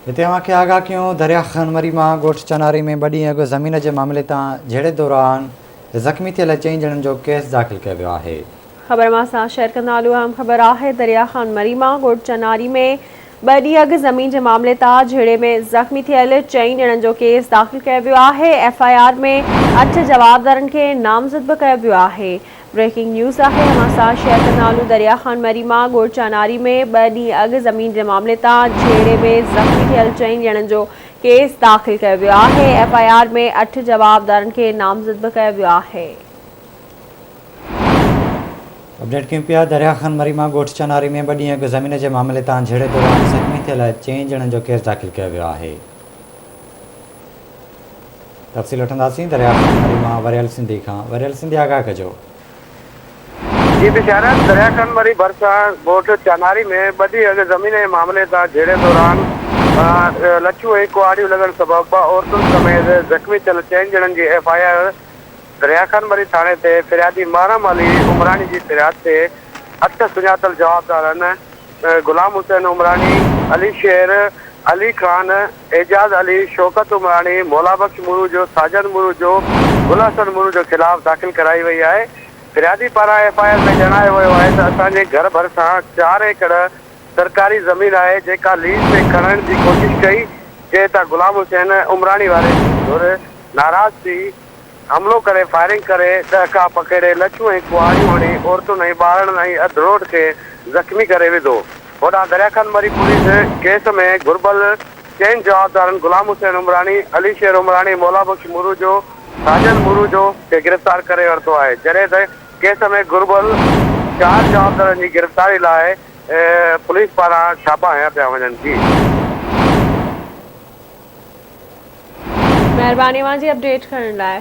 هتي اوهان کي آگاهه ڪيون دريا خان مري مان ڳوٺ چناري ۾ ٻه ڏينهن اڳ زمين جي معاملي تان جهيڙي دوران زخمي ٿيل چئين ڄڻن جو ڪيس داخل ڪيو ويو آهي. خبر مان سان شيئر ڪندا هلون اهم خبر آهي دريا خان مري مان ڳوٺ چناري ۾ ٻه ڏينهن اڳ زمين جي معاملي تان جهيڙي ۾ زخمي ٿيل چئين ڄڻن جو ڪيس داخل ڪيو ويو آهي ايف I R ۾ اٺ جوابدارن کي نامزد به ڪيو ويو آهي بريڪنگ نيوز آهي اوهان سان شيئر ڪندا هلون دريا خان مري مان ڳوٺ چاناري ۾ ٻه ڏينهن اڳ زمين جي معاملي تان جهيڙي ۾ زخمي ٿيل چئن ڄڻن جو ڪيس داخل ڪيو ويو آهي ايف I R ۾ اٺ جوابدارن کي نامزد به ڪيو ويو آهي. اپڊيٽ ڪيون پيا دريا خان مري مان ڳوٺ چاناري ۾ ٻه ڏينهن اڳ زمين جي معاملي تان جهيڙي دوران زخمي ٿيل چئن ڄڻن جو ڪيس داخل ڪيو ويو آهي. تفصيل وٺنداسين دريا خان مري مان وريل سنڌي کان وريل سنڌي آگاهه ڪجو. جي بشارت دريا خان مري ڀرسان ڳوٺ چاناري ۾ ٻه ڏينهن اڳ زمين جي معاملي تان جهيڙي دوران لٺيون ۽ ڪهاڙيون لڳڻ سبب ٻه عورتن سميت زخمي ٿيل چئن ڄڻن جي F I R Darya Khan Marri ٿاڻي تي فريادي محرم علي عمراڻي جي فرياد تي اٺ سڃاتل جوابدارن غلام حسين عمراڻي، علي شير، علي خان، اعجاز علي، شوڪت عمراڻي، مولابخش مروجو، ساجن مروجو، گل حسن مروجو خلاف داخل ڪرائي وئي آهي. فريادي پاران ايف I R ۾ ڄاڻايو ويو آهي ته اسان جي گهر ڀرسان چار ايڪڙ سرڪاري زمين آهي جيڪا ليز تي کڻڻ جي ڪوشش ڪئي جنهن تان غلام حسين عمراڻي واري ڌر ناراض ٿي حملو ڪري فائرنگ ڪري ڏهڪاء پکيڙي لٺيون ۽ ڪهاڙيون هڻي عورتن ۽ ٻارڙن ۽ اڌڙوٽ کي زخمي ڪري وڌو. هوڏانهن دريا خان مري پوليس ڪيس ۾ گهربل چئن جوابدارن غلام حسين عمراڻي، علي شير عمراڻي، مولا بخش مروجو، ساجن مروجو کي گرفتار ڪري ورتو آهي جڏهن ته ڪيس ۾ گهربل چار جوابدارن جي گرفتاري لاء پوليس پاران ڇاپا هنيا پيا وڃن. جي. مهرباني اوهان جي اپڊيٽ ڪرڻ لاء.